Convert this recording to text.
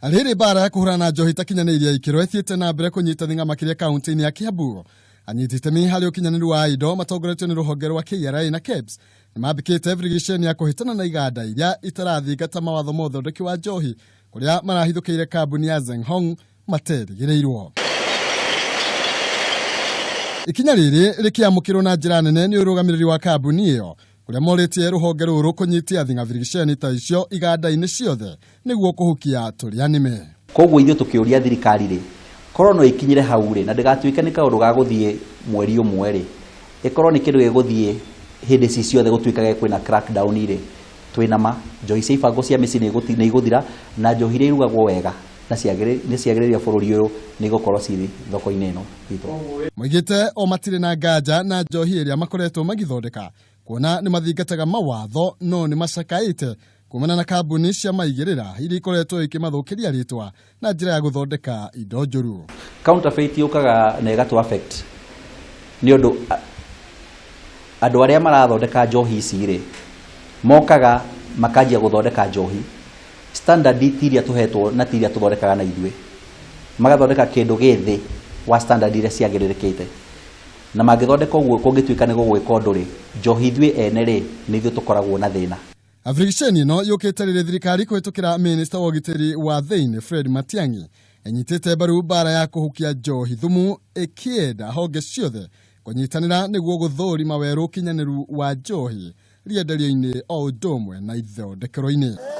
Na rĩrĩ, mbara ya kũhũrana na njohi itakinyanĩirie ikĩro ĩthiĩte na mbere kũnyita thing'a makĩria kaunti-inĩ ya Kiambu. Anyiti itemi harĩ ũkinyanĩru wa indo matongoretio nĩ rũhonge rwa KRA na KEBS nĩ mambĩkĩte birigiceni ya kũhĩtana na iganda iria itarathingata mawatho ma ũthondeki wa njohi, kũrĩa marahithũkĩire kambuni ya Zenghong materĩgĩrĩirwo. Ikinya rĩrĩ rĩkĩamũkĩrwo na njĩra nene nĩ ũrũgamĩrĩri wa kambuni ĩyo, kũrĩa morĩtie rũhonge rũrũ kũnyitia thing'a birigiceni ta icio iganda-inĩ ciothe nĩguo kũhukia tũrĩa nĩme. Koguo ithuĩ tũkĩũria thirikari rĩ, korwo no ĩkinyĩre hau rĩ, na ndĩgatuĩke nĩ kaũndũ ga gũthiĩ mweri ũmwe rĩ, ĩkorwo nĩ kĩndũ gĩgũthiĩ hĩndĩ ci ciothe gũtuĩkage kwĩna crackdown rĩ, twĩna ma njohi cia ibango cia mĩciĩ nĩ igũthira, na njohi iria irugagwo wega na nĩ ciagĩrĩire bũrũri ũyũ nĩ igũkorwo cirĩ thoko-inĩ ĩno itũ. Moigĩte o matirĩ na nganja na njohi ĩrĩa makoretwo magĩthondeka, kuona nĩ mathingataga mawatho, no nĩ macakaĩte kumana na kambuni cia maigĩrĩra iria ikoretwo ikĩmathũkĩria rĩtwa na njĩra ya gũthondeka indo njũru. Counterfeit yũkaga na ĩgatũ affect nĩ ũndũ andũ arĩa marathondeka njohi ici rĩ, mokaga makanjia gũthondeka njohi standard ti iria tũhetwo na ti iria tũthondekaga na ithuĩ, magathondeka kĩndũ gĩ thĩ wa standard iria ciagĩrĩrĩkĩte, na mangĩthondeka ũguo kũngĩtuĩka nĩ gũgwĩka ũndũ rĩ, njohi ithuĩ ene rĩ, nĩ ithuĩ tũkoragwo na thĩna. Abrigiceni ĩno yũkĩte rĩrĩ thirikari kũhĩtũkĩra minista wa ũgitĩri wa thĩinĩ Fred Matiang'i ĩnyitĩte mbaru mbara ya kũhukia njohi thumu, ĩkĩenda honge ciothe kũnyitanĩra nĩguo gũthũrima werũ ũkinyanĩru wa njohi rĩenderio-inĩ o ũndũ ũmwe na ithondekero-inĩ.